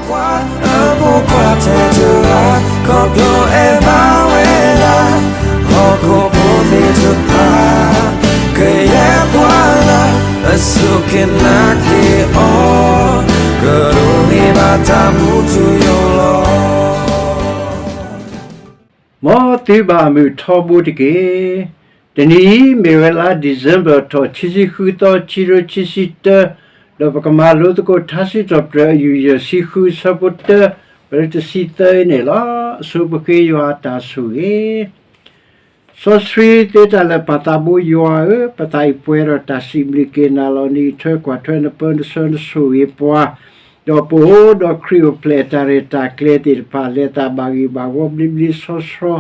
ပှၤအဖိခွါထဲတဂၤ ခီဖျိအဲၣ်ဘၣ်ဝဲဒၣ် ဟီၣ်ခိၣ်ဖိသ့ၣ်တဖၣ် ကယဲၢ်ပှၤလၢ အစူၢ်က့ၤနာ်က့ၤအီၤ ကဒိးန့ၢ်ဘၣ်တၢ်မူထူယိာ်လီၤ. မ်သုဘၣ်မုာ်ထီဘိတက့ၢ်. တနံၤအံၤ မ့ၢ်ဝဲလါ December ထီၣ် ခံဆံဃုသီ ခံကထိခံဆံတၢ, ဒီးပကမၤလိသကိးထါစံးထီၣ်ပတြၢၤအယူၢ်ယဲၢ်ဆံဃု အဆၢဖိတၢ ပလၢတဆံသၢအံၤန့ၣ်လီၤ. အဆိပဃ့ယွၤအတၢ်ဆိၣ်ဂ့ၤ စီဆှံသ့တၢ်လၢာ်ပၢ်သးဘိယွၤဧၢ, ပသးအံၤပှဲၤဒီးတၢ်စံးဘျုးက့ၤနၤလီၤ. နအံးထွဲကွၢ်ထွဲနပၢနဆှၢနဆိၣ်ဂ့ၤပှၤ, ဒီးပအိၣ်ဒီးခရံာ်အိၣ်ဖျဲၣ်အတၢ်ရဲၣ်တၢ်ကျဲၤသ့ၣ်တဖၣ် လဲၤသးဘၣ်ဂ့ၢ်ဘၣ်ဝီဘျ့ဘျ့ဆှီဆှီ,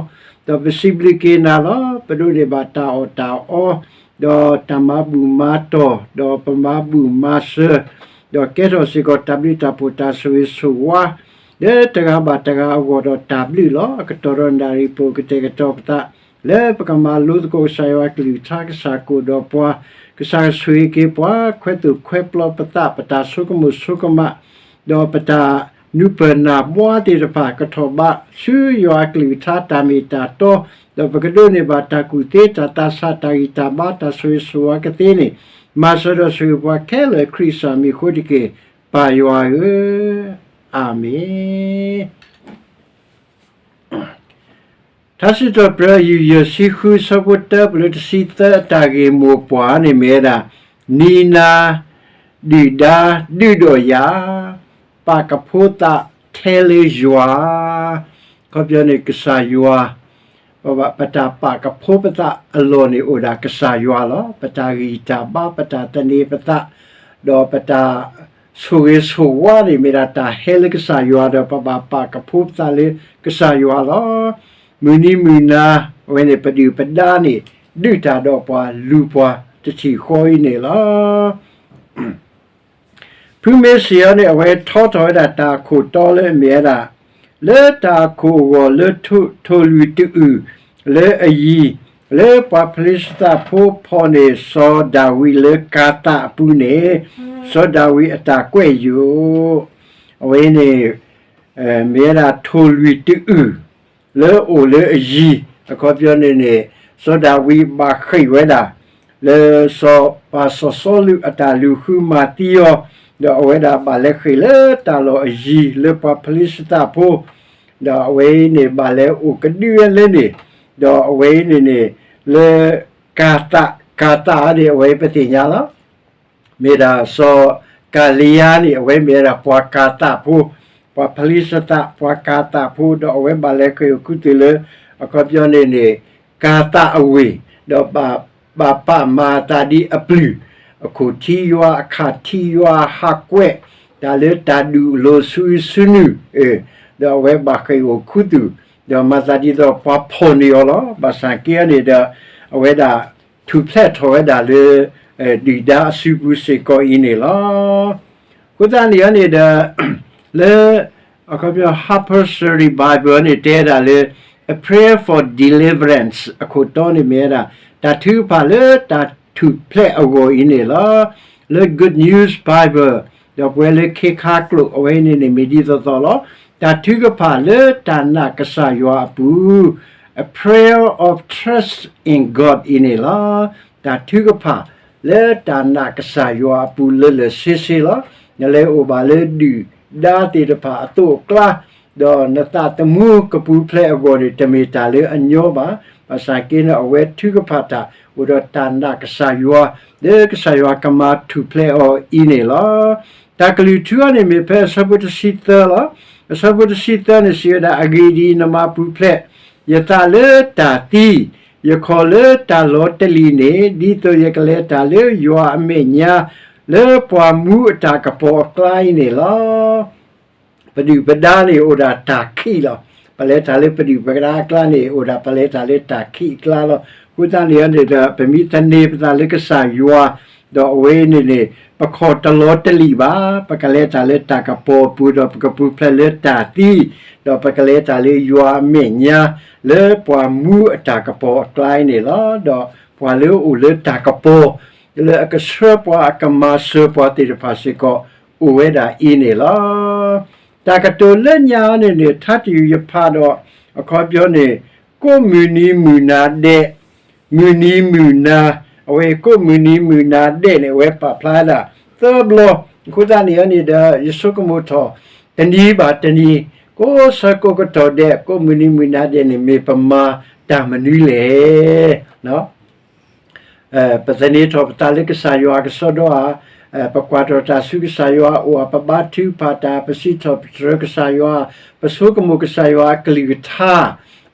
ဒီးပစံးဘျုးက့ၤနၤလီၤ. ပဒိးန့ၢ်ဘၣ်တၢ်အီၣ်တၢ်အီ, ဒီးတၢ်မၤဘူၣ်မၤတီၢ်, ဒီးပမၤဘူၣ်မၤစၢၤ, ဒီးကဲထီၣ်စ့ၢ်ကီးတၢ်ဘျုးတၢ်ဖှိၣ်တၢ်ဆိၣ်ဂ့ၤဆိၣ်ဝါ လၢတဂၤဘၣ်တဂၤအဂီၢ်ဒီးတၢ်ဘျုးလီၤ. အကတီၢ်ဒီးနၣ်ရံၣ်ပူၤ ကတဲာ်ကတီၤပသး လၢပကမၤလိသကိးကစၢ်ယွၤအကလုၢ်ကထါ ကစၢ်ကအိၣ်ဒီးပှၤ, ကစၢ်ကဆိၣ်ဂ့ၤက့ၤပှၤ, ခွဲးသူၣ်ခွဲးပျီပသး ပတၢ်ဆိကမိၣ်ဆိကမး, ဒီးပတၢ်နူၤပၢၢ်နၢ်ဘှါသ့ၣ်တဖၣ် ကထီၣ်ဘးဆူယွၤအကလုၢ်ကထါတၢ်မ့ၢ်တၢ်တီ, ဒီးပကဒိးန့ၢ်ဘၣ်တၢ်ကူၣ်သ့တၢ်သးဆး တၢ်ဂံၢ်တၢ်ဘါ တၢ်ဆိၣ်ဂ့ၤဆိၣ်ဝါကသ့န့ၣ်, မၤစၢၤဒီးဆိၣ်ဂ့ၤပှၤခဲလၢာ် ခရံာ်ကစၢ်မံၤအဃိတက့ၢ်, ပၢ်ယွၤဧၢ, အၤမ့ၣ်. ထါစံးထီၣ်ပတြၢၤ ယူၢ်ယဲၢ်ဆံဃု ဆၢဖိတၢ ပလၢတဆံသၢ အတၢ်ဂ့ၢ်မိၢ်ပှၢ်န့ၣ်မ့ၢ်ဝဲဒၣ် နံၤနၤ ဒုၣ်ဒါ ဒုးဒီးယၤ, ပာ်ကဖိသးထဲလၢယွၤ, ခီပညီန့ၣ် ကစၢ်ယွၤ ပတၢ်ပာ်ကဖိပသးအလီၢ်န့ၣ် အိၣ်ဒၣ်ကစၢ်ယွၤလီၤ. ပတၢ်ဂံၢ်တၢ်ဘါ ပတၢ်သန့ၤပသး ဒီးပတၢ်ဆိၣ်ဂ့ၤဆိၣ်ဝါန့ၣ် မ့ၢ်ဒၣ်တၢ်ဟဲလၢကစၢ်ယွၤဒီး ပဘၣ်ပာ်ကဖိပသးလၢကစၢ်ယွၤလီၤ. မုၢ်နံၤမုၢ်နၤ အဝဲန့ၣ် ပဒုၣ်ပဒါန့ၣ် ဒုးတၢ်ဒီးပှၤလူၤပှၤတထံၣ်ဃီအံၤန့ၣ်လီၤ. ဖုမ့ၢ်စံးအီၤန့ၣ် အဝဲထီထီၣ်ဝဲဒၣ်တၢ်အခိၣ်တီလၢအမ့ၢ်ဝဲဒၣ် လၢတၢ်အခိၣ်အဂီၢ်လၢ ထိၣ်လွံၢ်တအုၣ် လၢအယံၤ လၢပှၤဖလံၡသးဖိဖီၣ်န့ၢ်စီၤဒၤဝံးလၢကၤသးအပူၤန့ၣ် စီၤဒၤဝံးအတၢ်ကွဲးယိာ် အဝဲန့ၣ် မ့ၢ်ဝဲဒၣ်ထိၣ်လွံၢ်တအုၣ် လၢအအိၣ်လၢအယံၤ အခီပညီန့ၣ်န့ၣ် စီၤဒၤဝံးဘၣ်ဃ့ၢ်ဝဲဒၣ် လၢစီၤပၤစီၤစီလူးအတၢ်လူၤဃုမၤသံအီၤ, ဒီးအဝဲဒၣ်ဘၣ်လဲၤဃ့ၢ်လၢတၢ်လီၢ်အယံၤလၢပှၤဖလံၡသးဖိ, ဒီးအဝဲအံၤန့ၣ်ဘၣ်လဲၤအိၣ်ကဒုဝဲလၢန့ၣ်, ဒီးအဝဲအံၤန့ၣ်န့ၣ် လၢကၤသး, ကၤသးန့ၣ် အဝဲပသ့ၣ်ညါလီၤ. မ့ၢ်ဒၣ်စီၤကၤလံယါန့ၣ် အဝဲမ့ၢ်ဝဲဒၣ်ပှၤကၤသးဖိ, ပှၤဖလံၡသး ပှၤကၤသးဖိ ဒီးအဝဲဘၣ်လဲၤဃ့ၢ်အိၣ်ခူသူၣ်လၢ အခီပညီန့ၣ်န့ၣ် ကၤသးအဝ့ၢ်, ဒီးဘၣ်ပာ်မၤအသးဒ်အပျုၢ်, အခိၣ်ထံယွၤ အခၣ်ထံယွၤ ဟးကွဲး တၢ်လၢတၢ်ဒုးလိၤဆူစုနုၢ်, ဒီးအဝဲဘၣ်ဃ့ၢ်အိၣ်ခူသူၣ်, ဒီးမၤသးဒ်သိးပှၤဖီၣ်န့ၢ်အီၤလီၤ. ဘၣ်ဆၣ်က့န့ၣ်ဒီး အဝဲဒၣ် ထူၣ်ဖျဲးထီၣ်ဝဲဒၣ်လၢ ဒုၣ်ဒါအစုပူၤစ့ၢ်ကီးအံၤန့ၣ်လီၤ. အဃိသတးန့ၣ်န့ၣ်ဒီး လၢ အခီပညီ Harper's Study Bible န့ၣ် တဲဝဲဒၣ်လၢ A Prayer for Deliverance အခိၣ်တီန့ၣ်မ့ၢ်ဝဲဒၣ် တၢ်ထုကဖၣ်လၢတၢ်ထူၣ်ဖျဲးအဂီၢ်အံၤန့ၣ်လီၤ. လၢ Good News Bible ဒီးပဝဲလၢခ့ခါကျိာ် အဝဲန့ၣ်န့ၣ် မ့ၢ်ဒ်သိးသိးလီၤ. တၢ်ထုကဖၣ်လၢတၢ်နာ်ကစၢ်ယွၤအပူၤ A prayer of trust in God အံၤန့ၣ်လီၤ. တၢ်ထုကဖၣ်လၢတၢ်နာ်ကစၢ်ယွၤအပူၤလၢလၢာ်ဆ့ဆ့လီၤ. နလဲၤအိၣ်ဘၣ်လၢဒုၣ်ဒါသ့ၣ်တဖၣ်အသိးအကျါ, ဒီးနသးသမူကပူၤဖျဲးအဂီၢ်န့ၣ် တမ့ၢ်တၢ်လၢအညီဘၣ်. ဘၣ်ဆၣ်က့န့ၣ် အဝဲထုကဖၣ်တၢ်အိၣ်ဒီးတၢ်နာ်ကစၢ်ယွၤ လၢကစၢ်ယွၤကမၤထူၣ်ဖျဲးအီၤအံၤန့ၣ်လီၤ. တၢ်ကလုၢ်ထူအံၤန့ၣ်မ့ၢ်ဖဲအဆၢဖိတဆံသၢလီၤ. အဆၢဖိတဆံသၢန့ၣ်စံးဝဲဒၣ် အဂ့ၢ်ဒ်အံၤ, နမၤပူၤဖျဲးယသးလၢတၢ်သံ, ယခီၣ်လၢတၢ်လီၤတလံာ်န့ၣ်, ဒ်သိးယကလဲၤတၢ်လၢယွၤအမဲာ်ညါ လၢပှၤမူအတၢ်ကပီၤအကျါအံၤန့ၣ်လီၤ. ပဒုၣ်ပဒါန့ၣ်အိၣ်ဒၣ်တၢ်ခံးလီၤ. ပလဲၤတၢ်လၢပဒုၣ်ပဒါအကျါန့ၣ် အိၣ်ဒၣ်ပလဲၤတၢ်လၢတၢ်ခံးအကျါလီၤ. အဃိသတးန့ၣ်န့ၣ်ဒီး ပမ့ၢ်သန့ၤပသးလၢကစၢ်ယွၤ, ဒီးအဝဲန့ၣ်န့ၣ် ပခီၣ်တလီၤတလံာ်ဘၣ်, ပကလဲၤတၢ်လၢတၢ်ကပီၤအပူၤ, ဒီးပကပူၤဖျဲးလၢတၢ်သံ, ဒီးပကလဲၤတၢ်လၢယွၤအမဲာ်ညါ လၢပှၤမူအတၢ်ကပီၤအကျါအံၤန့ၣ်လီၤ. ဒီးပှၤလၢအအိၣ်လၢတၢ်ကပီၤ လၢအကဆှၢပှၤအကမၤစၢၤပှၤသ့ၣ်တဖၣ်စ့ၢ်ကီး အိၣ်ဝဲဒၣ်အံၤန့ၣ်လီၤ. တၢ်ကတိၤလၢညါအံၤန့ၣ်န့ၣ် ထါတယုၢ်ယဖးဒီး အခီပညီန့ၣ် ကိးမုၢ်နံၤမုၢ်နၤဒဲး, မုၢ်နံၤမုၢ်နၤ, အဝဲကိးမုၢ်နံၤမုၢ်နၤဒဲးန့ၣ် အဝဲပာ်ဖျါဒၣ်သၢဘျီ. အဃိသတးန့ၣ်န့ၣ်ဒီး ယဆိကမိၣ်ထီၣ် တနံၤဘၣ်တနံၤ ကိးဆၢကိးကတီၢ်ဒဲး ကိးမုၢ်နံၤမုၢ်နၤဒဲးန့ၣ် မ့ၢ်ပမၤတၢ်မနုၤလဲၣ်. ပသန့ၤထီၣ်ပသးလၢကစၢ်ယွၤအကစီဒီဧါ, ပကွၢ်ထီၣ်တၢ်ဆူကစၢ်ယွၤအအိၣ်ဧါ, ပဘါထုကဖၣ်တၢ်, ပစံးထီၣ်ပတြၢၤကစၢ်ယွၤ, ပဆိကမိၣ်ကစၢ်ယွၤအကလုၢ်ကထါ,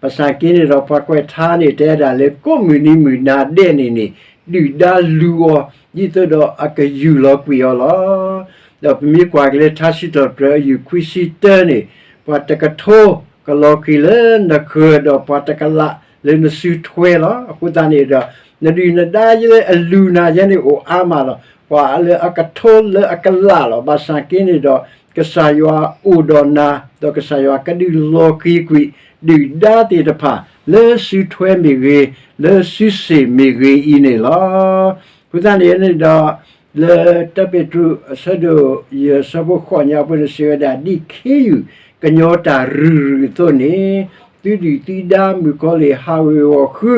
ဘၣ်ဆၣ်က့န့ၣ်ဒီး ပှၤကွဲးထါန့ၣ် တဲဒၣ်လၢကိးမုၢ်နံၤမုၢ်နၤဒဲးန့ၣ်န့ၣ် ဒုၣ်ဒါလူၤအီၤ ဒ်သိးဒီးအကယူၢ်လီၤကွံာ်အီၤလီၤ. ဒီးပမ့ၢ်ကွၢ်က့ၤလၢထါစံးထီၣ်ပတြၢၤအယုၢ်ခွံဆံတၢန့ၣ်, ပှၤတကထိကလီၤဃံၤလၢနဃၢၤဒီးပှၤတကလးလၢနစုထွဲလီၤ. အဃိသတးန့ၣ်ဒီး နဒုၣ်နဒါလၢအလူၤနၤယဲန့ၣ်အိၣ်အါမးလီၤ. ပှၤလၢအကထိလၢအကလးလီၤ. ဘၣ်ဆၣ်က့န့ၣ်ဒီး ကစၢ်ယွၤအိၣ်ဒီးနၤ, ဒီးကစၢ်ယွၤကဒုးလီၤဃံၤကွံာ် ဒုၣ်ဒါသ့ၣ်တဖၣ် လၢစုထွဲမ့ၢ်ဂ့ၤ, လၢစုစ့ၣ်မ့ၢ်ဂ့ၤအံၤန့ၣ်လီၤ. အဃိသတးန့ၣ်န့ၣ်ဒီး လၢတၢပ့းတရူးအဆၢဒိၣ်ယဲၢ်အဆၢဖိဃိးညါပူၤန့ၣ် စံးဝဲဒၣ် ဒ်ခ့ယုၢ်ကညီၤတၢ်ရုၢ်ရုၢ်အသိးန့ၣ်, သုဒုၣ်သုဒါမုၣ်ကီၤလံၢ်ဟးဝ့ၤဝီၤဃု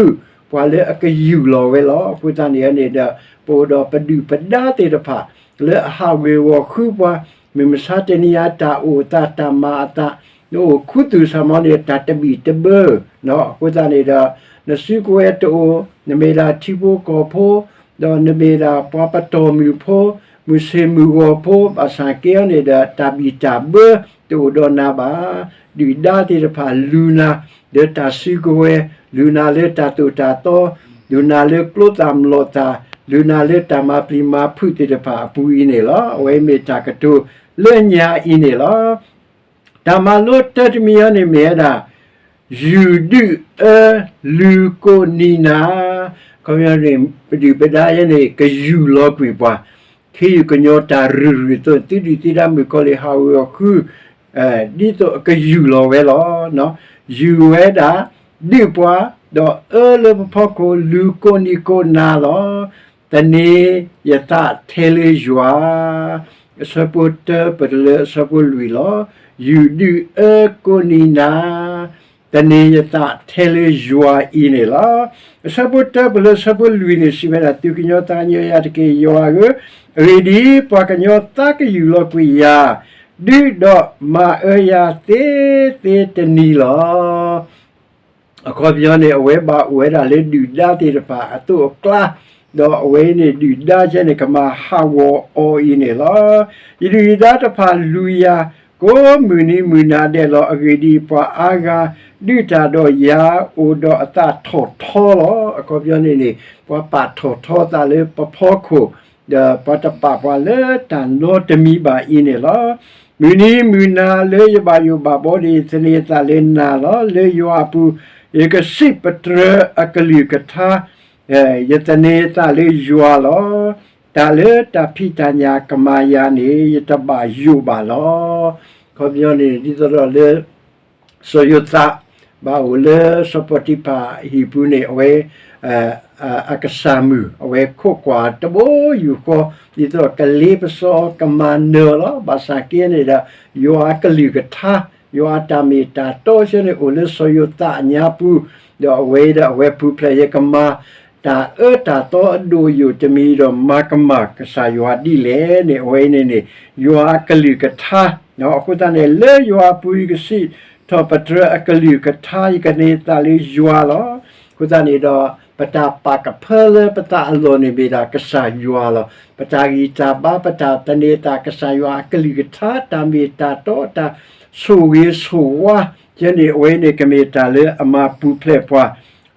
ပှၤလၢအကယူၢ်လီၤဝဲလီၤ. အဃိသတးန့ၣ်န့ၣ်ဒီး ပအိၣ်ဒီးပဒုၣ်ပဒါသ့ၣ်တဖၣ် လၢအဟးဝ့ၤဝီၤဃုပှၤ, မုၢ်မဆါတနံၤအံၤတၢ်အိၣ်အသးတၢ်မၤအသး, နအိၣ်ခူသူၣ်ဆၣ်မီၤန့ၣ် တၢ်တဘံၣ်တဘၢ, အဃိသတးန့ၣ်ဒီး နစုကဝဲၤတအိၣ်, နမ့ၢ်ဒၣ်ထံဖိကီၢ်ဖိ, ဒီးနမ့ၢ်ဒၣ်ပှၤပတီၢ်မုၢ်ဖိ, မုၢ်ဆ့ၣ်မုၢ်ဂီၤဖိ, ဘၣ်ဆၣ်က့အီၤန့ၣ်ဒီး တၢ်ဘံၣ်တၢ်ဘၢတအိၣ်ဒီးနၤဘၣ်. ဒုၣ်ဒါသ့ၣ်တဖၣ်လူၤနၤ လၢတၢ်စုကဝဲၤ, လူၤနၤလၢတၢ်သိၣ်တၢ်သီ, လူၤနၤလၢကျိသၣ်မျိာ်သၣ်, လူၤနၤလၢတၢ်မၤပျံၤမၤဖုးသ့ၣ်တဖၣ်အပူၤအံၤန့ၣ်လီၤ. အဝဲမ့ၢ်တၢ်ကတိၤလၢညါအံၤန့ၣ်လီၤ. တၢ်မၤလိတၢတမံၤအံၤန့ၣ်မ့ၢ်ဝဲဒၣ် ယူၢ်ဒုၣ်အၢလူၤကိးနံၤနၤ, ခီပညီန့ၣ် ပဒုၣ်ပဒါယဲန့ၣ် ကယူၢ်လီၤကွံာ်ပှၤ, ခ့ယုၢ်ကညီၤတၢ်ရုၢ်ရုၢ်အသိး သုဒုၣ်သုဒါမုၣ်ကီၤလံၢ်ဟးဝ့ၤဝီၤဃု ဒ်သိးအကယူၢ်လီၤဝဲလီၤ. ယူၢ်ဝဲဒၣ် ဒုၣ်ပှၤ, ဒီးအၢလၢပဖီခိၣ် လူၤကိးနံၤကိးနၤလီၤ. သန့ၤယသးထဲလၢယွၤ, အဆၢဖိတၢပလၢအဆၢဖိလွံၢ်လီၤ. ယူၢ်ဒုၣ်အၢကိးနံၤနၤ, သန့ၤယသးထဲလၢယွၤအံၤန့ၣ်လီၤ. အဆၢဖိတၢပလၢအဆၢဖိလွံၢ်န့ၣ် စံးဝဲဒၣ် သူၣ်ကညီၤသးကညီၤယၤတက့ၢ် ယွၤဧၢ, အဂ့ၢ်ဒ်အံၤ, ပှၤကညီသးကယူၢ်လီၤကွံာ်ယၤ, ဒုးဒီးမၤအၢယၤသ့သ့တနံၤလီၤ. အခီပညီန့ၣ် အဝဲဘၣ်အိၣ်ဝဲဒၣ်လၢဒုၣ်ဒါသ့ၣ်တဖၣ်အသိးအကျါ, ဒီးအဝဲအံၤန့ၣ် ဒုၣ်ဒါယဲန့ၣ် ကမၤဟးဂီၤအီၤအံၤန့ၣ်လီၤ. ယဒုၣ်ယဒါတဖၣ်လူၤယၤ ကိးမုၢ်နံၤမုၢ်နၤဒဲးလီၤ. အဂ့ၢ်ဒ်အံၤ, ပှၤအါဂၤဒုးတၢ်ဒီးယၤ အိၣ်ဒီးအသးထီၣ်ထီလီၤ. အခီပညီန့ၣ်န့ၣ် ပှၤပာ်ထီၣ်ထီသးလၢပဖီခိၣ်, ဒီးပှၤတပာ်ပှၤလၢတၢ်နီတမံၤဘၣ်အံၤန့ၣ်လီၤ. မုၢ်နံၤမုၢ်နၤလၢယဘၣ်ယိၣ်ဘၣ်ဘီဒီး ယသန့ၤအသးလၢနၤလီၤ. လၢယွၤအပူၤ ယကစံးပတြၢၤအကလုၢ်ကထါ, ယသန့ၤအသးလၢယွၤလီၤ. တၢ်လၢတၢ်ဖံးတၢ်ညၣ်ကမၤယၤန့ၣ် ယတဘၣ်ယိၣ်ဘၣ်လီၤ. အခီပညီန့ၣ် ဒ်သိးဒီးလၢ စီၤယိၤသး ဘၣ်အိၣ်လၢစီၤပီၤတံဖၣ်အဟံၣ်ပူၤန့ၣ် အဝဲ အကစၢ်မုၣ် အဝဲခိးကွၢ်တဘိယူၢ်ဃီ ဒ်သိးကလ့ပစီအီၤ ကမၤနၢၤအီၤလီၤ. ဘၣ်ဆၣ်က့န့ၣ်ဒီး ယွၤအကလုၢ်ကထါ ယွၤအတၢ်မ့ၢ်တၢ်တီဆၢန့ၣ် အိၣ်လၢစီၤယိၤသးအညါပူၤ, ဒီးအဝဲဒီးအဝဲပူၤဖျဲး ယကမၤ တၢ်အၢတၢ်သီအဒိၣ်အယိာ်တမံၤဒီး မၤကမၣ်ကစၢ်ယွၤဒ်လဲၣ်န့ၣ် အဝဲအံၤန့ၣ်န့ၣ် ယွၤအကလုၢ်ကထါ, အဃိသတးန့ၣ် လၢယွၤအပူၤ ယကစံးထီၣ်ပတြၢၤအကလုၢ်ကထါ ယကသန့ၤသးလၢယွၤလီၤ. အဃိသတးန့ၣ်ဒီး ပတၢ်ပာ်ကဖၢလၢပသးအလီၢ်န့ၣ်မ့ၢ်ဒၣ်ကစၢ်ယွၤလီၤ. ပတၢ်ဂံၢ်တၢ်ဘါ ပတၢ်သန့ၤသး ကစၢ်ယွၤအကလုၢ်ကထါ တၢ်မ့ၢ်တၢ်တီ တၢ်ဆိၣ်ဂ့ၤဆိၣ်ဝါ ယဲန့ၣ် အဝဲန့ၣ် ကမ့ၢ်တၢ်လၢအမၤပူၤဖျဲးပှၤ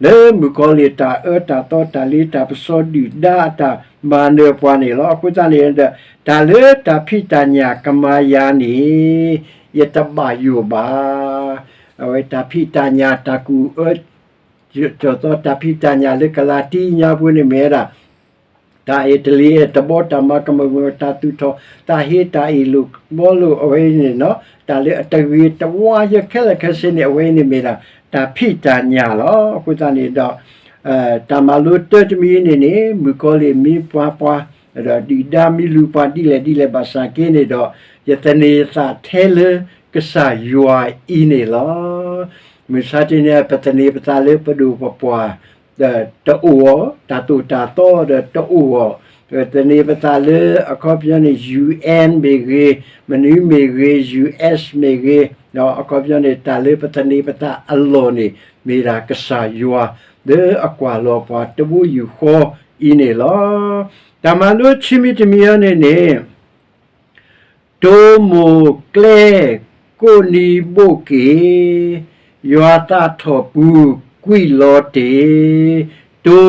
လၢမုၣ်ကီၤလံၢ်တၢ်အၢတၢ်သီ တၢ်လ့တၢ်ပစီ ဒုၣ်ဒါအတၢ်မၤနၢၤပှၤန့ၣ်လီၤ. အဃိသတးန့ၣ်ဒီး တၢ်လၢတၢ်ဖံးတၢ်ညၣ်ကမၤယၤန့ၣ် ယတဘၣ်ယိၣ်ဘၣ်. အဝဲတၢ်ဖံးတၢ်ညၣ် တၢ်ကူၣ်အၢ ကၠီၣ်သီ တၢ်ဖံးတၢ်ညၣ်လၢကလၤတံညါပူၤန့ၣ်မ့ၢ်ဝဲဒၣ် တၢ်အဲၣ်တလ့ၤအဲၣ်တဘီ တၢ်မၤကမၢၢ်မုၢ် တၢ်သူၣ်ထီၣ် တၢ်ဟ့တၢ်အ့ၣ်လိာ်ဘီလိာ် အဝဲအံၤန့ၣ် တၢ်လၢအတဂ့ၤတဝါယဲခဲလၢာ်ခဲဆ့န့ၣ် အဝဲအံၤန့ၣ်မ့ၢ်ဒၣ် တၢ်ဖံးတၢ်ညၣ်လီၤ. အဃိသတးန့ၣ်ဒီး တၢ်မၤလိတၢတမံၤန့ၣ်န့ၣ် မုၣ်ကီၤလံၢ်မ့ၢ်ပှၤပှၤ ဒီးဒုၣ်ဒါမ့ၢ်လူၤပှၤဒ်လဲၣ်ဒ်လဲၣ်ဘၣ်ဆၣ်က့န့ၣ်ဒီး ယသန့ၤယသးထဲလၢ ကစၢ်ယွၤအံၤန့ၣ်လီၤ. မုၢ်ဆါတနံၤ ပသန့ၤပသးလၢပဒိၣ်ပပှၢ် ဒီးတအိၣ်အီၤ, တၢ်သိၣ်တၢ်သီဒီးတအိၣ်အီၤ, ပသန့ၤပသးလၢအခီပညီန့ၣ် ယူဢၢၼ်ႇ မ့ၢ်ဂ့ၤ, မနုၤမ့ၢ်ဂ့ၤ, ယူဢၢတ်ၣ် မ့ၢ်ဂ့ၤ, ဒီးအခီပညီန့ၣ် တၢ်လၢပသန့ၤပသးအလီၢ်န့ၣ် မ့ၢ်ဒၣ်ကစၢ်ယွၤ လၢအကွၢ်လီၤပှၤတဘိယူၢ်ဃီအံၤန့ၣ်လီၤ. တၢ်မၤလိခံမံၤတမံၤအံၤန့ၣ်န့ၣ် တိမိၢ်ကျဲ ကိးနံၤဘိၣ်က့ၤ, ယွၤသးထီၣ်ပူၤ ကွံာ်လီၤတ့ၢ်, တိ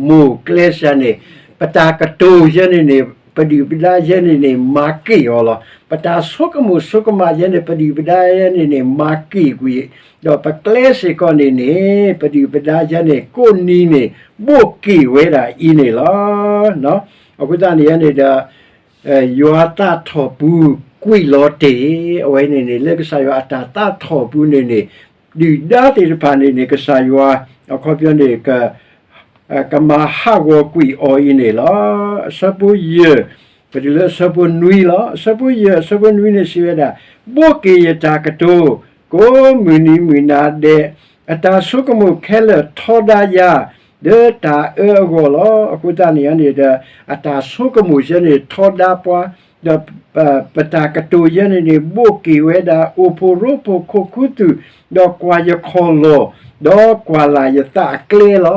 မိၢ်ကျဲစ့ၢ်န့ၣ်, ပတၢ်ကတိၤယဲန့ၣ်န့ၣ် ပဒုၣ်ပဒါယဲန့ၣ်န့ၣ် မၤက့ၢ်အီၤလီၤ. ပတၢ်ဆိကမိၣ်ဆိကမးယဲန့ၣ် ပဒုၣ်ပဒါယဲန့ၣ်န့ၣ် မၤက့ၢ်ကွံာ်, ဒီးပကျဲစ့ၢ်ကီးန့ၣ်န့ၣ် ပဒုၣ်ပဒါယဲန့ၣ် ကိးနံၤန့ၣ် ဘိၣ်က့ၤဝဲဒၣ်အံၤန့ၣ်လီၤ. အဃိသတးန့ၣ်ယဲန့ၣ်ဒီး ယွၤသးထီၣ်ပူၤ ကွံာ်လီၤတ့ၢ်, အဝဲန့ၣ်န့ၣ် လၢကစၢ်ယွၤအတၢ်သးထီၣ်ပူၤန့ၣ်န့ၣ် ဒုၣ်ဒါသ့ၣ်တဖၣ်န့ၣ်န့ၣ် ကစၢ်ယွၤ အခီပညီန့ၣ် ကမၤဟးဂီၤကွံာ်အီၤအံၤန့ၣ်လီၤ. အဆၢဖိယဲၢ်, ပတုၤလၢအဆၢဖိနွံလီၤ. အဆၢဖိယဲၢ် အဆၢဖိနွံန့ၣ်စံးဝဲဒၣ်, ဘိၣ်က့ၤယတၢ်ကတိၤ ကိးမုၢ်နံၤမုၢ်နၤဒဲး, အတၢ်ဆိကမိၣ်ခဲလၢာ်ထီဒါယၤ လၢတၢ်အၢအဂီၢ်လီၤ. အဃိသတးန့ၣ်န့ၣ်ဒီး အတၢ်ဆိကမိၣ်ယဲန့ၣ်ထီဒါပှၤ, ဒီးပတၢ်ကတိၤယဲန့ၣ်န့ၣ် ဘိၣ်က့ၤဝဲဒၣ် အိၣ်ဖှိၣ်ရိဖှိၣ်ခိၣ်ခူသူၣ်, ဒီးကွၢ်ယခီၣ်လီၢ်, ဒီးကွၢ်လၢ်ယသးအကျဲလီၤ.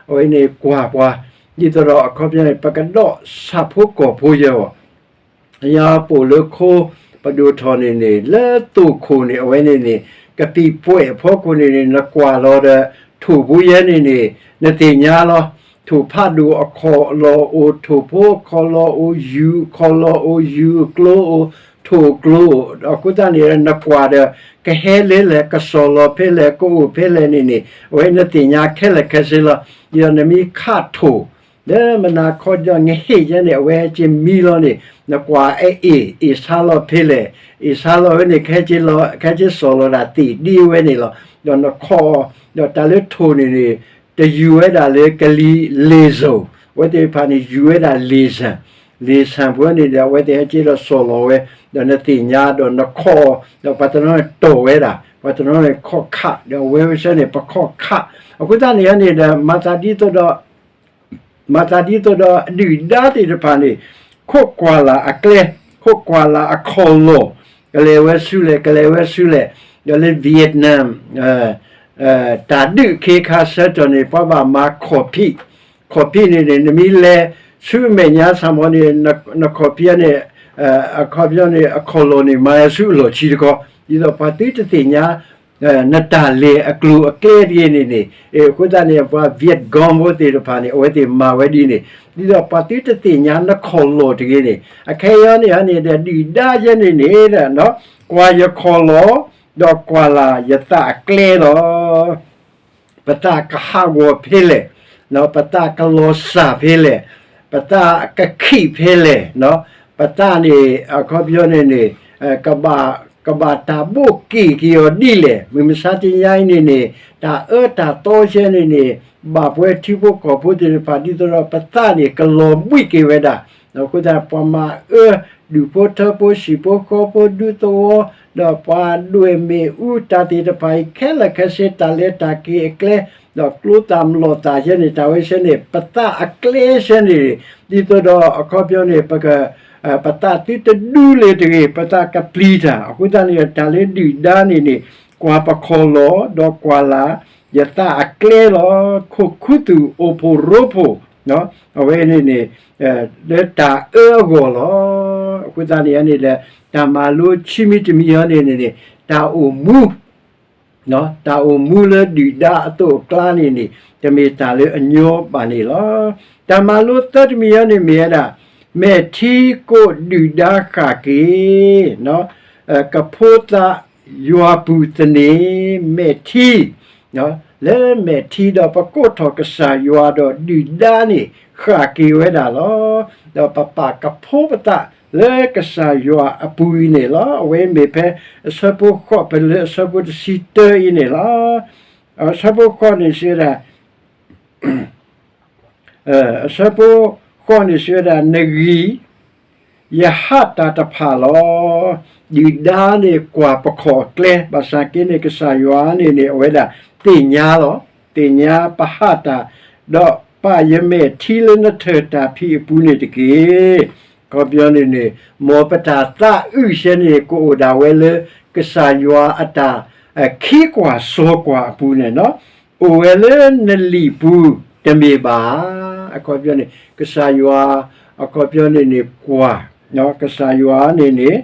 အဝဲန့ၣ်ကွၢ်ပှၤ, ဒ်သိးဒီးအခီပညီန့ၣ် ပကဒီးဆၣ်ဖိကီၢ်ဖိယဲအီၤ ယပိာ်လၢခိ ပဒိၣ်ထီၣ်န့ၣ်န့ၣ် လၢသိၣ်ခိၣ်န့ၣ် အဝဲန့ၣ်န့ၣ် ကပံာ်ပှဲးအဖီခိၣ်န့ၣ်န့ၣ် နကွၢ်လီၤဒီး ထိၣ်ဖိယဲန့ၣ်န့ၣ် နသ့ၣ်ညါလီၤ. ထိၣ်ဖးဒိၣ်အခီၣ်လီၢ်အိၣ်, ထိၣ်ဖိအခီၣ်လီၢ်အိၣ်, ယူၤအခီၣ်လီၢ်အိၣ်, ယူၤအကျိအိၣ်, ထိၣ်အကျိအိၣ်, အဃိသတးန့ၣ် နကွၢ်ဒီး ကဟဲလၢလဲၣ်, ကစီၢ်လီၤဖဲလဲၣ်, ကအိၣ်ဖဲလဲၣ်န့ၣ်န့ၣ် အဝဲနသ့ၣ်ညါခဲလၢာ်ခဲဆ့လီၤ. ဒီးနမ့ၢ်ခးထိၣ် လၢမုၢ်နၤခီဒီး နဟ့ၣ်ယဲန့ၣ် အဝဲဟဲက့ၤမံလီၤန့ၣ် နကွၢ်အအ့ၣ်, အ့ၣ်ဆါလီၤဖဲလဲၣ်, အ့ၣ်ဆါလီၤဝဲန့ၣ် ကဟဲက့ၤလီၤ, ကဟဲက့ၤစီၢ်လီၤဒၣ်သ့ၣ်ဒ့ဝဲန့ၣ်လီၤ. ဒီးနခီၣ်, ဒီးတၢ်လၢထိၣ်န့ၣ်န့ၣ် တယူၤဝဲဒၣ်လၢကလံၤလ့ၣ်စိၤ, အဝဲသ့ၣ်တဖၣ်န့ၣ် ယူၤဝဲဒၣ်လ့ၣ်ဆၣ်, လ့ၣ်ဆၣ်ပူၤန့ၣ်ဒီး အဝဲသ့ၣ်ဟဲက့ၤဒီးစီၢ်လီၤဝဲ, ဒီးနသ့ၣ်ညါဒီးနခီၣ်, ဒီးပှၤတနီၤန့ၣ်တီၢ်ဝဲဒၣ်, ပှၤတနီၤန့ၣ်ခီၣ်ခး, ဒီးအဝဲဝဲဆၢန့ၣ် ပခီၣ်ခး, အဃိသတးန့ၣ်န့ၣ်ဒီး မၤသးဒ်သိးဒီး မၤသးဒ်သိးဒီးအဒုၣ်ဒါသ့ၣ်တဖၣ်န့ၣ် ခိးကွၢ်လၢ်အကျဲ, ခိးကွၢ်လၢ်အခီၣ်လီၢ်, ကလဲၤဝဲဆူလဲၣ်, ကလဲၤဝဲဆူလဲၣ်, ဒီးလၢ Vietnam တၢ်ဒုးအခ့အခါဆၢကတီၢ်န့ၣ် ပှၤဘၣ်မၤခီၣ်ဖံး, ခီၣ်ဖံးန့ၣ်န့ၣ် နမ့ၢ်လဲၤဆူအမဲာ်ညါဆၣ်မီၤန့ၣ် နခီၣ်ဖံးန့ၣ် အခီပညီန့ၣ် အခီၣ်လီၢ်န့ၣ် မၤဆူအလီၢ်ခံတခီ, ဒ်သိးပှၤသုတသ့ၣ်ညါ နတၢ်လဲၤအကျိၤအကျဲတဂ့ၤန့ၣ်န့ၣ်, အဃိသတးန့ၣ် ပှၤ Vietcong ဖိသ့ၣ်တဖၣ်န့ၣ် အဝဲသ့ၣ်မၤဝဲဒ်န့ၣ်, ဒ်သိးပှၤသုတသ့ၣ်ညါနခီၣ်လီၢ်တဂ့ၤန့ၣ်, အခဲအံၤန့ၣ်န့ၣ်ဒီး ဒုၣ်ဒါယဲန့ၣ်န့ၣ်ဒီး ကွၢ်ယခီၣ်လီၢ်, ဒီးကွၢ်လၢ်ယသးအကျဲလီၤ. ပသးကဟးဂီၤဖဲလဲၣ်, ပသးကလီၤစၢ်ဖဲလဲၣ်, ပသးကခံးဖဲလဲၣ်, ပသးန့ၣ် အခီပညီန့ၣ်န့ၣ် ကဘၣ်တၢ်ဘိၣ်က့ၢ်က့ၤအီၤဒ်လဲၣ်, မုၢ်မဆါတနံၤအံၤန့ၣ်န့ၣ် တၢ်အၢတၢ်သီယဲန့ၣ်န့ၣ် ဘၣ်ပဝဲထံဖိကီၢ်ဖိသ့ၣ်တဖၣ် ဒ်သိးဒီးပသးန့ၣ် ကလီၤဘှံးက့ၤဝဲဒၣ်, အဃိသတး ပှၤမၤအၢ ဒူၣ်ဖိထၢဖိ ဟံၣ်ဖိဃီဖိ ဒူသဝီ ဒီးပှၤဒွဲၣ်မ့ၣ်အူ တၢ်သ့ၣ်တဖၣ်အံၤ ခဲလၢာ်ခဲဆ့ တၢ်လဲၤတၢ်က့ၤအကျဲ ဒီးကျိသၣ်မလီၢ်သၣ်ယဲန့ၣ် တၢ်ဝဲဆဲန့ၣ် ပသးအကျဲဆဲန့ၣ် ဒ်သိးဒီးအခီပညီန့ၣ် ပက ပသးသုတဒူလၢၤတဂ့ၤ ပသးကပျံၤတၢ် အဃိသတးန့ၣ် တၢ်လၢဒုၣ်ဒါန့ၣ်န့ၣ် ကွၢ်ပခီၣ်လီၢ် ဒီးကွၢ်လၢ် ယသးအကျဲလီၤ ခိၣ်ခူသူၣ်အိၣ်ဖှိၣ်ရိဖှိၣ် အဝဲန့ၣ်န့ၣ် လၢတၢ်အၢအဂီၢ်လီၤ. အဃိသတးန့ၣ်န့ၣ်ဒီး တၢ်မၤလိခံမံၤတမံၤအံၤန့ၣ်န့ၣ် တၢ်အိၣ်မူ တၢ်အိၣ်မူလၢဒုၣ်ဒါအသိးအကျါန့ၣ်န့ၣ် တမ့ၢ်တၢ်လၢအညီဘၣ်န့ၣ်လီၤ. တၢ်မၤလိသၢတမံၤအံၤန့ၣ်မ့ၢ်ဝဲဒၣ် မဲာ်ထံကိးဒုၣ်ဒါဃၣ်က့ၤ ကဖိသးယွၤပူၤသန့ၤ မဲာ်ထံ လၢမဲာ်ထံဒီးပကိးထီၣ်ကစၢ်ယွၤဒီးဒုၣ်ဒါန့ၣ် ဃၣ်က့ၤဝဲဒၣ်လီၤ. ဒီးပပာ်ကဖိပသးလၢကစၢ်ယွၤအပူၤအံၤန့ၣ်လီၤ. အဝဲမ့ၢ်ဖဲအဆၢဖိဃိး ပလၢအဆၢဖိတဆံတၢအံၤန့ၣ်လီၤ. အဆၢဖိဃိးန့ၣ်စံးဝဲဒၣ် အဆၢဖိဃိးန့ၣ်စံးဝဲဒၣ် နဂံၢ် ယဟးတၢ်တဖၣ်လီၤ. ဒုၣ်ဒါန့ၣ်ကွၢ်ပခီၣ်အကျဲ, ဘၣ်ဆၣ်က့န့ၣ် ကစၢ်ယွၤန့ၣ်န့ၣ် အဝဲဒၣ်သ့ၣ်ညါလီၤ. သ့ၣ်ညါပဟးတၢ်, ဒီးပာ်ယမဲာ်ထံလၢနထၢၣ်တၢ်ဖံးအပူၤန့ၣ်တက့ၢ်. အခီပညီန့ၣ်န့ၣ် မ်ပတၢ်သးအုးဆၢန့ၣ် ကအိၣ်ဒၣ်ဝဲလၢ ကစၢ်ယွၤအတၢ် ခံကွၢ်စိကွၢ်အပူၤန့ၣ် အိၣ်ဝဲလၢနလံာ်ပူၤတမ့ၢ်ဘၣ်. အခီပညီန့ၣ် ကစၢ်ယွၤ အခီပညီန့ၣ်န့ၣ်ကွၢ်, ကစၢ်ယွၤန့ၣ်န့ၣ်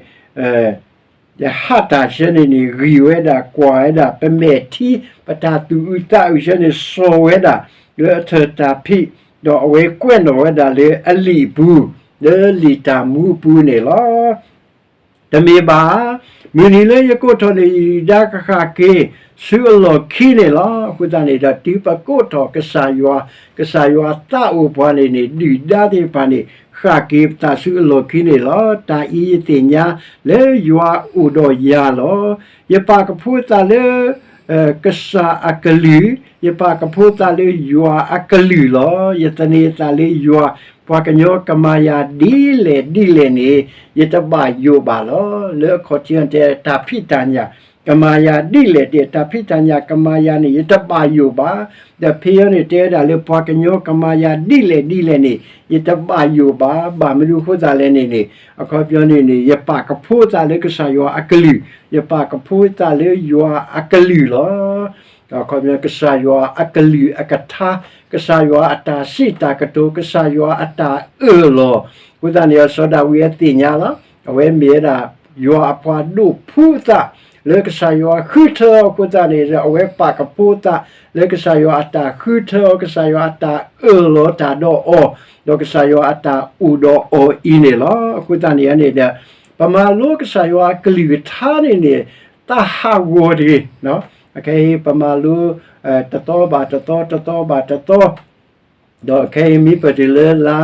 ယဟးတၢ်ဆၢန့ၣ်န့ၣ် ဂံၢ်ဝဲဒၣ်ကွၢ်ဝဲဒၣ် ပမဲာ်ထံ ပတၢ်သူၣ်အုးသးအုးဆၢန့ၣ် စိာ်ဝဲဒၣ် လၢအထၢၣ်တၢ်ဖံး, ဒီးအဝဲကွဲးနီၣ်ဝဲဒၣ်လၢအလံာ်အပူၤ, လၢလံာ်တၢ်မူအပူၤန့ၣ်လီၤ. တမ့ၢ်ဘၣ်, မုၢ်နံၤလၢယကိးထီၣ်န့ၣ် ယဒုၣ်ဒါကဃၣ်က့ၤဆူအလီၢ်ခံန့ၣ်လီၤ. အဃိသတးန့ၣ်ဒီး တုၤပကိးထီၣ်ကစၢ်ယွၤ, ကစၢ်ယွၤသးအိၣ်ပှၤန့ၣ်န့ၣ် ဒုၣ်ဒါသ့ၣ်တဖၣ်န့ၣ် ဃၣ်က့ၤပသးဆူအလီၢ်ခံန့ၣ်လီၤ. တၢ်အံၤယသ့ၣ်ညါလၢယွၤအိၣ်ဒီးယၤလီၤ. ယပာ်ကဖိသးလၢ ကစၢ်အကလုၢ်, ယပာ်ကဖိသးလၢယွၤအကလုၢ်လီၤ. ယသန့ၤအသးလၢယွၤ, ပှၤကညီကမၤယၤဒ်လဲၣ်ဒ်လဲၣ်န့ၣ် ယတဘၣ်ယိၣ်ဘၣ်လီၤ. လၢအခီၣ်ထံးအံၤတဲ တၢ်ဖံးတၢ်ညၣ်ကမၤယၤဒ်လဲၣ်ဒ်လဲၣ်, တၢ်ဖံးတၢ်ညၣ်ကမၤယၤန့ၣ် ယတဘၣ်ယိၣ်ဘၣ်. ဒီးဖဲအံၤန့ၣ်တဲဝဲဒၣ်လၢပှၤကညီကမၤယၤဒ်လဲၣ်ဒ်လဲၣ်န့ၣ် ယတဘၣ်ယိၣ်ဘၣ်. ဘၣ်မနုၤအဃိသတးလဲၣ်န့ၣ်န့ၣ် အခီပညီန့ၣ်န့ၣ် ယပာ်ကဖိသးလၢကစၢ်ယွၤအကလုၢ်, ယပာ်ကဖိသးလၢယွၤအကလုၢ်လီၤ. အခီပညီ ကစၢ်ယွၤအကလုၢ်အကထါ, ကစၢ်ယွၤအတၢ်စံးတၢ်ကတိၤ, ကစၢ်ယွၤအတၢ်အၢၣ်လီၤ. အဃိသတးန့ၣ် စီၤဒၤဝံးအသ့ၣ်ညါလီၤ. အဝဲမ့ၢ်ဝဲဒၣ် ယွၤအပှၤဒိးဖှူအသး လၢကစၢ်ယွၤဃုထၢအီၤအဃိသတးန့ၣ်ဒီး အဝဲပာ်ကဖိသး လၢကစၢ်ယွၤအတၢ်ဃုထၢအီၤ, ကစၢ်ယွၤအတၢ်အၢၣ်လီၤတၢ်ဒီးအီၤ, ဒီးကစၢ်ယွၤအတၢ်အိၣ်ဒီးအီၤအံၤန့ၣ်လီၤ. အဃိသတးန့ၣ်န့ၣ်ဒီး ပမၤလိကစၢ်ယွၤအကလုၢ်ကထါန့ၣ်န့ၣ် သးဟးဂီၤတဂ့ၤ. အခဲအံၤ ပမၤလိ တသီဘၣ်တသီ တသီဘၣ်တသီ ဒီးခဲအံၤမ့ၢ်ပတုၤလၢလါ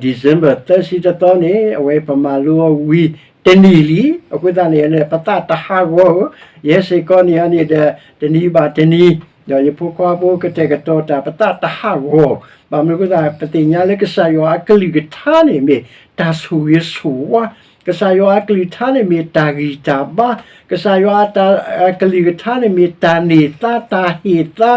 December သၢဆံတသီန့ၣ် အဝဲပမၤလိအီၤဝံၤတနံၣ်လံ. အဃိသတးန့ၣ်န့ၣ် ပသးတဟးဂီၤဧၢ, ယဲစ့ၢ်ကီးန့ၣ်န့ၣ်ဒီး တနံၤဘၣ်တနံၤ ဒီးယဖိခွါဖိကတဲာ်ကတီၤတၢ် ပသးတဟးဂီၤ, ဘၣ်မနုၤအဃိသတး ပသ့ၣ်ညါလၢကစၢ်ယွၤအကလုၢ်ကထါန့ၣ်မ့ၢ်တၢ်ဆိၣ်ဂ့ၤဆိၣ်ဝါ, ကစၢ်ယွၤအကလုၢ်ကထါန့ၣ်မ့ၢ်တၢ်ဂံၢ်တၢ်ဘါ, ကစၢ်ယွၤအတၢ် အကလုၢ်ကထါန့ၣ်မ့ၢ်တၢ်န့ၢ်သါတၢ်ဟ့ၣ်သါ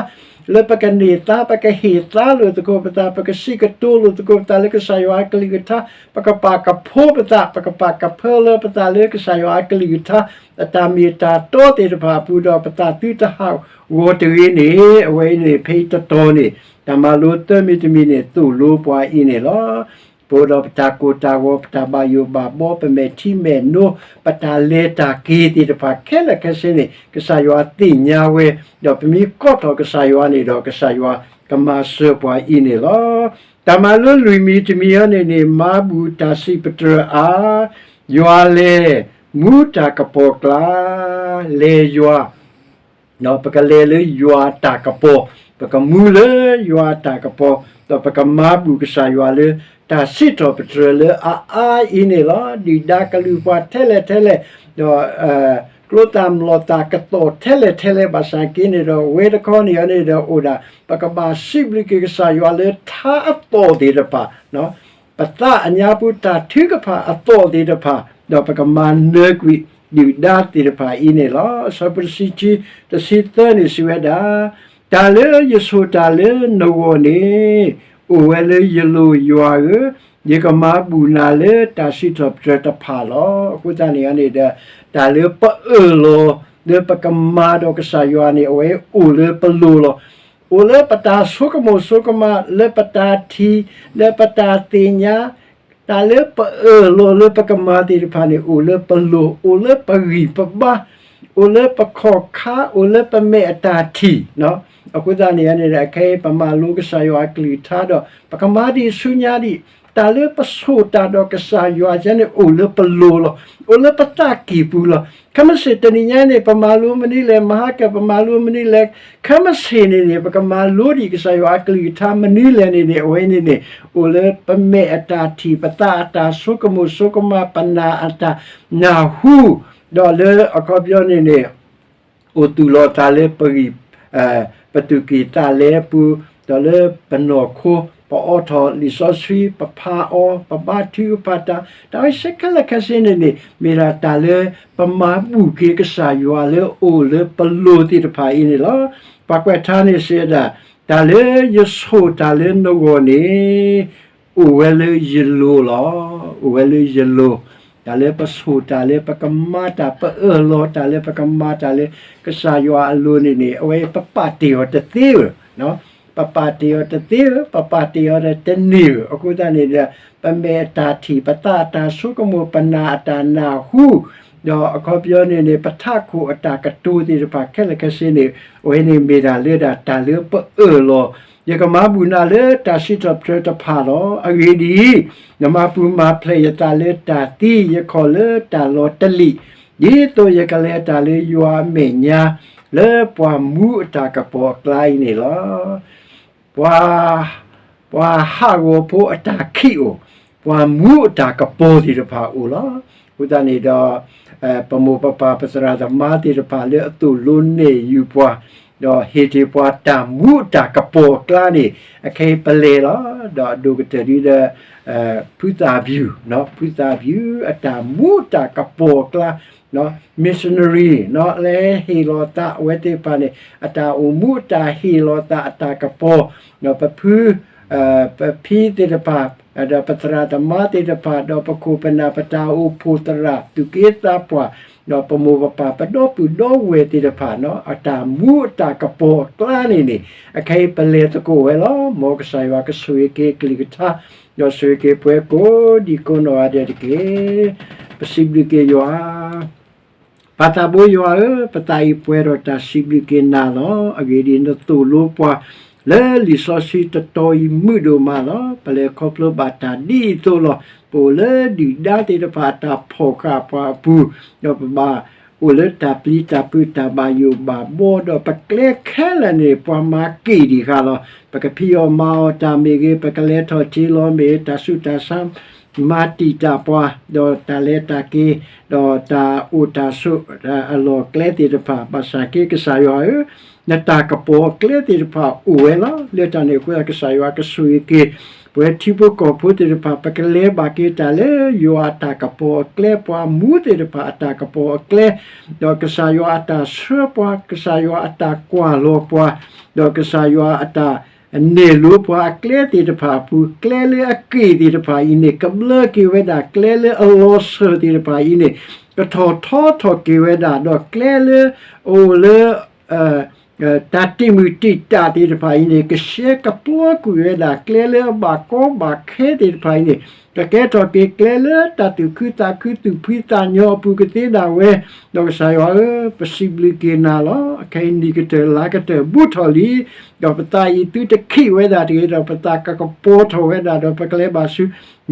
လၢပကန့ၢ်သါ ပကဟ့ၣ်သါလိာ်သကိးပသး ပကစံးကတိၤလိာ်သကိးပသးလၢကစၢ်ယွၤအကလုၢ်ကထါ, ပကပာ်ကဖိပသး ပကပာ်ကဖၢလၢပသးလၢကစၢ်ယွၤအကလုၢ်ကထါ အတၢ်မ့ၢ်တၢ်တီသ့ၣ်တဖၣ်အပူၤဒီး ပသးသုတဟးဂီၤတဂ့ၤန့ၣ် အဝဲအံၤန့ၣ် ဖဲအံၤတတီၤန့ၣ် တၢ်မၤလိသၢမံၤတမံၤန့ၣ် သိၣ်လိပှၤအံၤန့ၣ်လီၤ. ပအိၣ်ဒီးပတၢ်ကိၢ်တၢ်ဂီၤ ပတၢ်ဘၣ်ယိၣ်ဘၣ်ဘီ ပမဲာ်ထံမဲာ်နိ ပတၢ်လဲၤတၢ်က့ၤသ့ၣ်တဖၣ်ခဲလၢာ်ခဲဆ့န့ၣ် ကစၢ်ယွၤသ့ၣ်ညါဝဲ, ဒီးပမ့ၢ်ကိးထီၣ်ကစၢ်ယွၤန့ၣ်ဒီး ကစၢ်ယွၤကမၤစၢၤပှၤအံၤန့ၣ်လီၤ. တၢ်မၤလိလွံၢ်မံၤတမံၤအံၤန့ၣ်န့ၣ် မါဘူၣ်တၢ်စံးပတြၢၤအါ, ယွၤလဲၤမူတၢ်ကပီၤကျါ, လဲၤယွၤ ပကလဲၤလၢယွၤအတၢ်ကပီၤ, ပကမူလၢယွၤအတၢ်ကပီၤ, ဒီးပကမၤဘူၣ်ကစၢ်ယွၤလၢ တၢ်စံးထီၣ်ပတြၢၤလၢအအါအံၤန့ၣ်လီၤ. ဒုၣ်ဒါကလုၢ်ပှၤထဲလဲၣ်ထဲလဲၣ်, ဒီး ကျိသၣ်မျိာ်သၣ်ကသီၣ်ထဲလဲၣ်ထဲလဲၣ် ဘၣ်ဆၣ်က့န့ၣ်ဒီး ဝဲတခီန့ၣ်အံၤန့ၣ်ဒီးအိၣ်ဒၣ် ပကဘၣ်စံးဘျုးက့ၤကစၢ်ယွၤလၢထါအသီၣ်သ့ၣ်တဖၣ် ပသးအညါပူၤတၢ်ထုကဖၣ်အသီၣ်သ့ၣ်တဖၣ်, ဒီးပကမၤနၢၤကွံာ်ဒုၣ်ဒါသ့ၣ်တဖၣ်အံၤန့ၣ်လီၤ. အဆၢဖိတဆံခံ တဆံသၢန့ၣ်စံးဝဲဒၣ်, တၢ်လၢယဆိၣ်တၢ်လၢနဂီၢ်န့ၣ် အိၣ်ဝဲလၢယလိၤယွၤဧၢ, ယကမၤဘူၣ်နၤလၢတၢ်စံးထီၣ်ပတြၢၤတဖၣ်လီၤ. အဃိသတးန့ၣ်န့ၣ်ဒီး တၢ်လၢပအၢၣ်လီၤ လၢပကမၤဒီးကစၢ်ယွၤန့ၣ် အဝဲအိၣ်လၢပလိၤလီၤ. အိၣ်လၢပတၢ်ဆိကမိၣ်ဆိကမး လၢပတၢ်ထံၣ် လၢပတၢ်သ့ၣ်ညါ တၢ်လၢပအၢၣ်လီၤလၢပကမၤသ့ၣ်တဖၣ်န့ၣ် အိၣ်လၢပလိၤ အိၣ်လၢပဂံၢ်ပဘါ အိၣ်လၢပခီၣ်ခါ အိၣ်လၢပမဲာ်အတၢ်ထံၣ်. အဃိသတးန့ၣ်န့ၣ် အခဲအံၤပမၤလိကစၢ်ယွၤအကလုၢ်ကထါဒီး ပကမၤဒံးဆူညါဒံး တၢ်လၢပဆိၣ်တၢ်ဒီးကစၢ်ယွၤန့ၣ် အိၣ်လၢပလိၤလီၤ. အိၣ်လၢပသးကံၢ်ပူၤလီၤ. ခဲမုၢ်ဆ့ၣ်တနံၤညါန့ၣ် ပမၤလိမနုၤလဲၣ်, မဟါကၢ်ပမၤလိမနုၤလဲၣ်, ခဲမုၢ်ဆ့ၣ်န့ၣ်န့ၣ် ပကမၤလိဒံးကစၢ်ယွၤအကလုၢ်ကထါမနုၤလဲၣ်န့ၣ်န့ၣ် အဝဲန့ၣ်န့ၣ် အိၣ်လၢပမဲာ်အတၢ်ထံၣ် ပသးအတၢ်ဆိကမိၣ်ဆိကမး ပနၢ်အတၢ်နၢ်ဟူ ဒီးလၢအခီပညီန့ၣ်န့ၣ် အိၣ်သူၣ်လီၤသးလၢပဂံၢ် ပသူၣ်ကံၢ်သးလဲအပူၤ ဒီးလၢပနီၢ်ခိ ပအိးထီၣ်လံာ်စီဆှံ ပဖးအီၤ ပဘါထုကဖၣ်တၢ်, တၢ်ဝဲစ့ၢ်ခဲလၢာ်ခဲဆ့န့ၣ်န့ၣ် မ့ၢ်ဒၣ်တၢ်လၢပမၤဘူၣ်က့ၤကစၢ်ယွၤလၢအအိၣ်လၢပလိၤသ့ၣ်တဖၣ်အံၤန့ၣ်လီၤ. ပှၤကွဲးထါန့ၣ်စံးဝဲဒၣ်, တၢ်လၢယဆိၣ်တၢ်လၢနဂီၢ်န့ၣ် အိၣ်ဝဲလၢယလိၤလီၤ. အိၣ်ဝဲလၢယလိၤ, တၢ်လၢပဆိၣ်တၢ်လၢပကမၤတၢ် ပအၢၣ်လီၤတၢ်လၢပကမၤတၢ်လၢကစၢ်ယွၤအလိၤန့ၣ်န့ၣ် အဝဲပပာ်တ့ၢ်အီၤတသ့ဧၢ, ပပာ်တ့ၢ်အီၤတသ့ဧၢ, ပပာ်တ့ၢ်အီၤဒီးတန့ၢ်ဧၢ, အဃိသတးန့ၣ်ဒီး ပမဲာ်အတၢ်ထံၣ် ပသးအတၢ်ဆိကမိၣ် ပနၢ်အတၢ်နၢ်ဟူ ဒီးအခီပညီန့ၣ်န့ၣ် ပထးခိၣ်အတၢ်ကတိၤသ့ၣ်တဖၣ်ခဲလၢာ်ခဲဆ့န့ၣ် အဝဲန့ၣ်မ့ၢ်ဒၣ်လၢဒၣ်တၢ်လၢပအၢၣ်လီၤ, ယကမၤဘူၣ်နၤလၢတၢ်စံးထီၣ်ပတြၢၤတဖၣ်လီၤ. အဂ့ၢ်ဒ်အံၤ, နမၤပူၤမၤဖျဲးယသးလၢတၢ်သံ, ယခီၣ်လၢတၢ်လီၤတလံာ်, ဒ်သိးယကလဲၤတၢ်လၢယွၤအမဲာ်ညါ လၢပှၤမူအတၢ်ကပီၤအကျါအံၤန့ၣ်လီၤ. ပှၤ, ပှၤဟးဂီၤဖိအတၢ်ခံးအိၣ်, ပှၤမူအတၢ်ကပီၤသ့ၣ်တဖၣ်အိၣ်လီၤ. အဃိသတးန့ၣ်ဒီး ပမိၢ်ပပၢ်ပသရၣ်သမါသ့ၣ်တဖၣ်လၢအသိၣ်လိနဲၣ်ယုာ်ပှၤ, ဒီးဟ့ၣ်တ့ၢ်ပှၤတၢ်မူအတၢ်ကပီၤအကျါန့ၣ် အခဲအံၤပလဲၤလီၤ. ဒီးအဒိၣ်ကတၢၢ်ဒ်ဒီး ဖုသၣ်ဘျုး, ဖုသၣ်ဘျုးအတၢ်မူအတၢ်ကပီၤအကျါ missionary လၢဟ့ၣ်လီၤသးအဝဲသ့ၣ်တဖၣ်န့ၣ် အတၢ်အိၣ်မူအတၢ်ဟ့ၣ်လီၤသးအတၢ်ကပီၤ, ဒီးပဖု, ပဖံသ့ၣ်တဖၣ်, ဒီးပသရၣ်သမါသ့ၣ်တဖၣ်, ဒီးပခိၣ်ပနၢ်ပတၢ်အိၣ်ဖှိၣ်သရၣ်သူၣ်က့သးပှၢ်, ဒီးပမိၢ်ပပၢ်ပဒီပုၢ်ဒီဝဲၢ်သ့ၣ်တဖၣ်, အတၢ်မူအတၢ်ကပီၤအကျါန့ၣ်န့ၣ် အခဲအံၤပလဲၤသကိးဝဲလီၤ. မ်ကစၢ်ယွၤကဆိၣ်ဂ့ၤက့ၤကလုၢ်ကထါ, ဒီးဆိၣ်ဂ့ၤက့ၤပှၤကိးဒံကိးနီၢ်ဂၤဒဲးတက့ၢ်. ပစံးဘျုးက့ၤယွၤ ပၢ်သးဘိယွၤဧၢ, ပသးအံၤပှဲၤဒီးတၢ်စံးဘျုးက့ၤနၤလီၤ. အဂ့ၢ်ဒ်အံၤ, နသိၣ်လိပှၤ လၢလံာ်စီဆှံတတီၤအံၤမုာ်ဒိၣ်မးလီၤ. ပလဲၤခီဖျိဘၣ်တၢ်ဒ်အံၤအသိးလီၤ. ပအိၣ်လၢဒုၣ်ဒါသ့ၣ်တဖၣ်အတၢ်ဖီၣ်ဃာ်ပှၤအပူၤ, ဒီးပဘၣ်အိၣ်လၢတၢ်ပျံၤတၢ်ဖုးတၢ်ဘၣ်ယိၣ်ဘၣ်ဘီ, ဒီးပကျဲခဲလၢာ်န့ၣ် ပှၤမၤက့ၣ်ဒံးဃာ်လီၤ. ပကဖံးအီၣ်မၤအီၣ်တၢ်မ့ၢ်ဂ့ၤ, ပကလဲၤထီၣ်ထံလီၤမ့ၢ်ဂ့ၤ, တၢ်ဆူးတၢ်ဆါ မၤတံာ်တာ်ပှၤ, ဒီးတၢ်လဲၤတၢ်က့ၤ, ဒီးတၢ်အိၣ်တၢ်ဆိးအလီၢ်အကျဲသ့ၣ်တဖၣ်, ဘၣ်ဆၣ်က့ကစၢ်ယွၤဧၢ, နတၢ်ကပီၤအကျဲသ့ၣ်တဖၣ်အိၣ်ဝဲလီၤ. လၢတၢ်န့ၣ်အဃိ ကစၢ်ယွၤကဆိၣ်ဂ့ၤက့ၤ ပဝဲထံဖိကီၢ်ဖိသ့ၣ်တဖၣ် ပကလဲၤဘၣ်က့ၤတၢ်လၢယွၤအတၢ်ကပီၤအကျဲ, ပှၤမူသ့ၣ်တဖၣ်အတၢ်ကပီၤအကျဲ, ဒီးကစၢ်ယွၤအတၢ်ဆှၢပှၤ, ကစၢ်ယွၤအတၢ်ကွၢ်လီၤပှၤ, ဒီးကစၢ်ယွၤအတၢ် နဲၣ်လိပှၤအကျဲသ့ၣ်တဖၣ်အပူၤ, ကျဲလၢအက့ၣ်သ့ၣ်တဖၣ်အံၤန့ၣ် ကဘျၢက့ၤဝဲဒၣ်ကျဲလၢအလီၤစၢၤသ့ၣ်တဖၣ်အံၤန့ၣ် ကထီၣ်ထီထီၣ်က့ၤဝဲဒၣ်, ဒီးကျဲလၢအအိၣ်လၢ တၢ်တံာ်မုၢ်တံာ်တာ်သ့ၣ်တဖၣ်အံၤန့ၣ် ကရှဲကပျီကွံာ်ဝဲဒၣ်, ကျဲလၢအဘၣ်ကီဘၣ်ခဲသ့ၣ်တဖၣ်အံၤန့ၣ် ကကဲထီၣ်က့ၤကျဲလၢတၢ်သူၣ်ခုသးခု သူၣ်ဖှံသးညီအပူၤကသ့ဒၣ်ဝဲ, ဒီးကစၢ်ယွၤဧၢ, ပစံးဘျုးက့ၤနၤလီၤ. အခဲအံၤနံၣ်ကတၢၢ်လါကတၢၢ်ဘူးထီၣ်လံ, ဒီးပသးအံၤသုတခံးဝဲဒၣ်တဂ့ၤ, ဒီးပသးကကပီၤထီၣ်ဝဲဒၣ်, ဒီးပကလဲၤဘၣ်ဆူ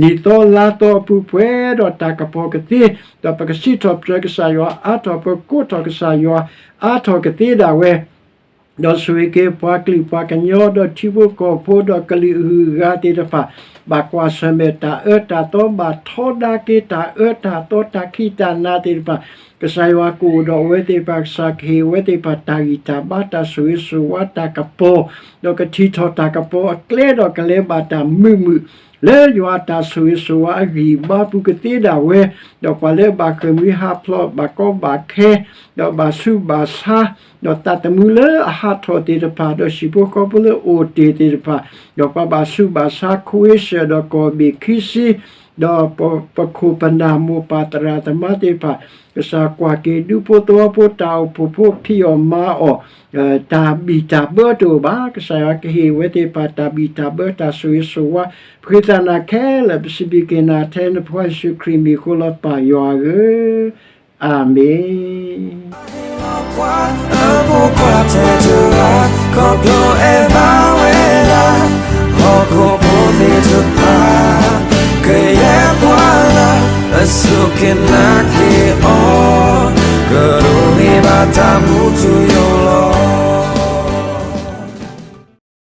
နံၣ်သီလါသီအပူၤ ပှဲၤဒီးတၢ်ကပီၤကသ့, ဒီးပကစံးထီၣ်ပတြၢၤကစၢ်ယွၤအါထီၣ်, ပကိးထီၣ်ကစၢ်ယွၤအါထီၣ်ကသ့ဒၣ်ဝဲ ဒီးဆိၣ်ဂ့ၤက့ၤပှၤကလုာ်ပှၤကညီ ဒီးထံဖိကီၢ်ဖိ ဒီးကလုာ်အဂုၤအဂၤသ့ၣ်တဖၣ် ဘၣ်ကွၢ်ဆၢၣ်မဲာ်တၢ်အၢတၢ်သီ, ဘၣ်ထီဒါက့ၤတၢ်အၢတၢ်သီ တၢ်ခံးတၢ်နၤသ့ၣ်တဖၣ်, ကစၢ်ယွၤကအိၣ်ဒီးအဝဲသ့ၣ်တဖၣ်, ကစၢ်ကဟ့ၣ်အဝဲသ့ၣ်တဖၣ်တၢ်ဂံၢ်တၢ်ဘါ တၢ်ဆိၣ်ဂ့ၤဆိၣ်ဝါ တၢ်ကပီၤ, ဒီးကထံၣ်ထီၣ်တၢ်ကပီၤအကျဲ ဒီးကလဲၤဘၣ်တၢ်မုာ်မုာ် လၢယွၤအတၢ်ဆိၣ်ဂ့ၤဆိၣ်ဝါအဂံၢ်အဘါပူၤကသ့ဒၣ်ဝဲ, ဒီးပှၤလၢအဘၣ်ဃ့ၢ်မှံဟးဖျိး ဘၣ်ကီဘၣ်ခဲ, ဒီးဘၣ်ဆူးဘၣ်ဆါ, ဒီးသးသမူလၢအဟးထီၣ်သ့ၣ်တဖၣ်, ဒီးဟံၣ်ဖိဃီဖိလၢအအိၣ်တ့ၢ်သ့ၣ်တဖၣ်, ဒီးပှၤဘၣ်ဆူးဘၣ်ဆါ ခွ့စၢၣ်ဒီးကီၢ်ဘ့ၣ်ခံဆံ, ဒီးပခိၣ်ပနၢ်မိၢ်ပၢ်သရၣ်သမါသ့ၣ်တဖၣ်, ကစၢ်ကွၢ်က့ၤဒူဖိသဝီဖိ တၢ်အိၣ်ဖှိၣ်ဖိ ဖံးအီၣ်မၤအီၣ် တၢ်ဘံၣ်တၢ်ဘၢတအိၣ်ဘၣ်. ကစၢ်ယွၤကဟ့ၣ်ဝဲသ့ၣ်တဖၣ် တၢ်ဘံၣ်တၢ်ဘၢ တၢ်ဆိၣ်ဂ့ၤဆိၣ်ဝါ, ပဃ့သးနၤခဲလၢာ် ပစံးဘျုးက့ၤနၤထဲနဖိယ့ၣ်ၡူးခရံာ်မံၤအဃိလီၤ ပၢ်ယွၤဧၢ, အၤမ့ၣ်. ကယဲၢ်ပှၤလၢအစူၢ်က့ၤနာ်က့ၤအီၤ, ကဒိးန့ၢ်ဘၣ်တၢ်မူထူယိာ်လီၤ.